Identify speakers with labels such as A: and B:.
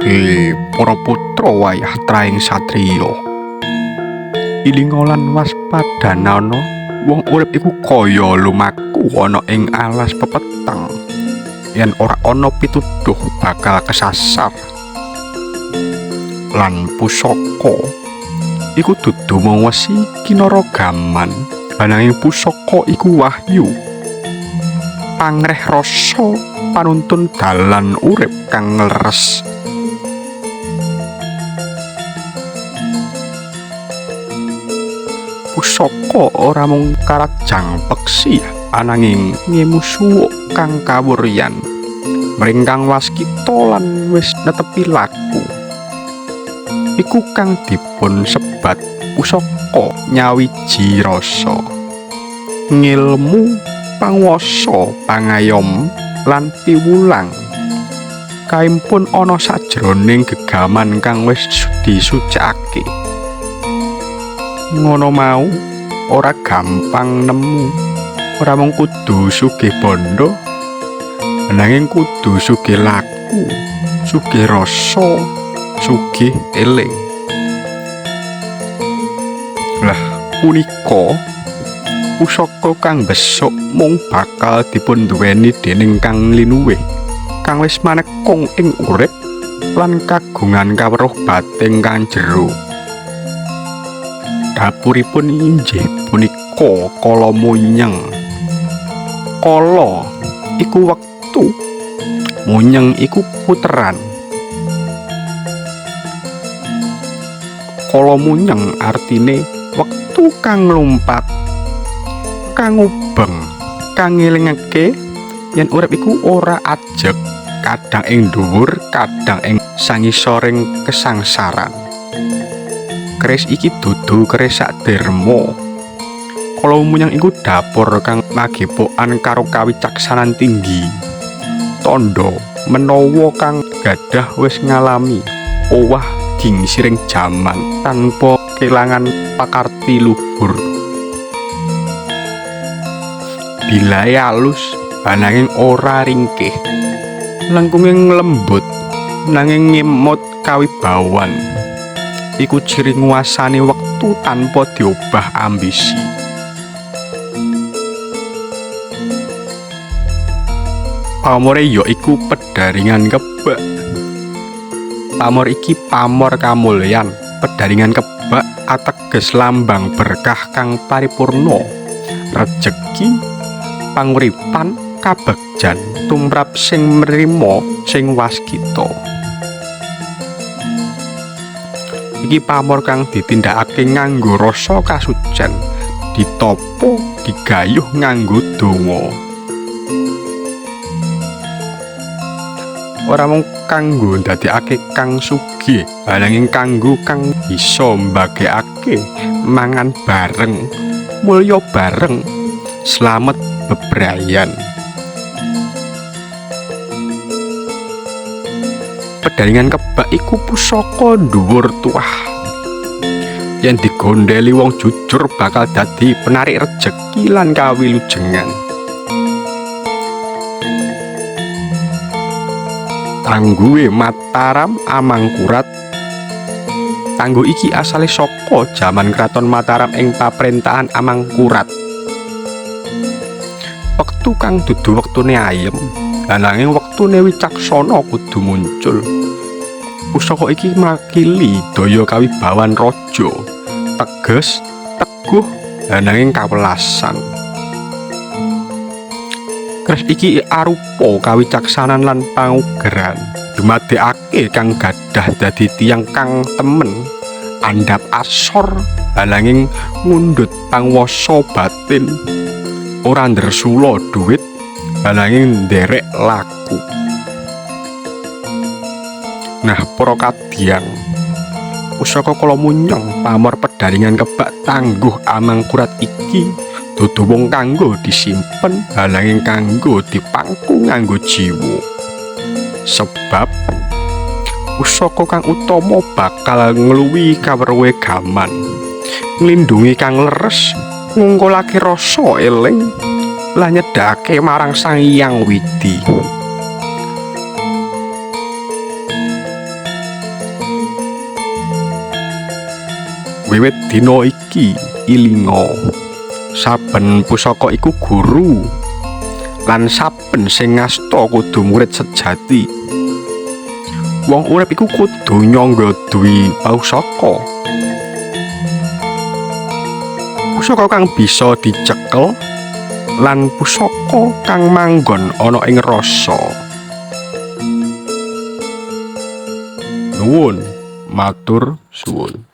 A: Para putra wayah traing satriya. Ilinga lan waspadanana, wong urip iku kaya lumaku ana ing alas pepeteng. Yen ora ana pituduh bakal kesasar. Lan pusaka iku dudu mung wesi kinaragaman, ananging pusaka iku wahyu. Pangreh rasa panuntun dalan urip kang leres. Pusaka ora mung karajang peksi, ananging ngemu suwuk kang kawuryan mring kang waskita lan wis netepi laku. Iku kang dipun sebat pusaka nyawiji rasa, ngilmu, panguwasa, pangayom lan piwulang. Kaimpun ana sajroning gegaman kang wis disucikake. Ngono mau ora gampang nemu. Ora mung kudu sugih bondo, nanging kudu sugih laku, sugih rasa, sugih eling. Lah punika pusaka kang besuk mung bakal dipun duweni dening kang linuwih, kang wis manekung ing urip lan kagungan kaweruh batin kang jero. Dapuripun inggih punika kala munyeng. Kala iku wektu, munyeng iku puteran. Kala munyeng artine wektu kang nglumpat, kang ngubeng, kang ngelingake yen urip iku ora ajeg, kadang ing dhuwur, kadang ing sangisoring kesangsaran. Keris iki dudu keris sakderma. Kala munyeng iku dapur kang magepokan karo kawicaksanan tinggi. Tandha menawa kang gadah wis ngalami owah gingsiring jaman tanpa kelangan pakarti luhur. Bilahe alus ananging ora ringkih, lengkunge lembut nanging ngemot kawibawan. Iku ciri nguasani wektu tanpa diobah ambisi. Pamore ya iku pedaringan kebak. Pamor iki pamor kamulyan. Pedaringan kebak ateges lambang berkah kang paripurna, rejeki, panguripan, kabegjan tumrap sing nrima sing waskita. Iki pamor kang ditindakake nganggo rasa kasucen, ditapa, digayuh nganggo donga. Ora mung kanggo ndadekake kang sugih, ananging kanggo kang bisa mbagekake mangan bareng, mulya bareng, slamet bebrayan. Pedaringan kebak iku pusaka dhuwur tuah. Yen digondeli wong jujur bakal dadi penarik rejeki lan kawilujengan. Tangguhe Mataram Amangkurat. Tangguh iki asale saka jaman Kraton Mataram ing paprentahan Amangkurat. Wektu kang dudu wektune ayem, ananging wektune wicaksana kudu muncul. Pusaka iki makili daya kawibawan raja, teges, teguh, ananging kawelasan. Keris iki arupa kawicaksanan lan pangugeran, dumadekake kang gadah dadi tiyang kang temen, andhap asor, ananging ngundhut panguwasa batin, ora ndresula dhuwit, ananging nderek laku. Nah, para kadiyang, pusaka kala munyeng pamor pedaringan kebak tangguh Amangkurat iki dudu mung kanggo disimpen, ananging kanggo dipangku nganggo jiwa. Sebab pusaka kang utama bakal ngluwihi kaweruhe gaman, nglindungi kang leres, ngungkulake rasa eling, lan nyedhake marang Sang Hyang Widi. Wiwit dina iki ilinga, saben pusaka iku guru lan saben sing ngasta kudu murid sejati. Wong urip iku kudu nyangga dwi pusaka. Pusaka kang bisa dicekel lan pusaka kang manggon ana ing rasa. Nuwun, matur suwun.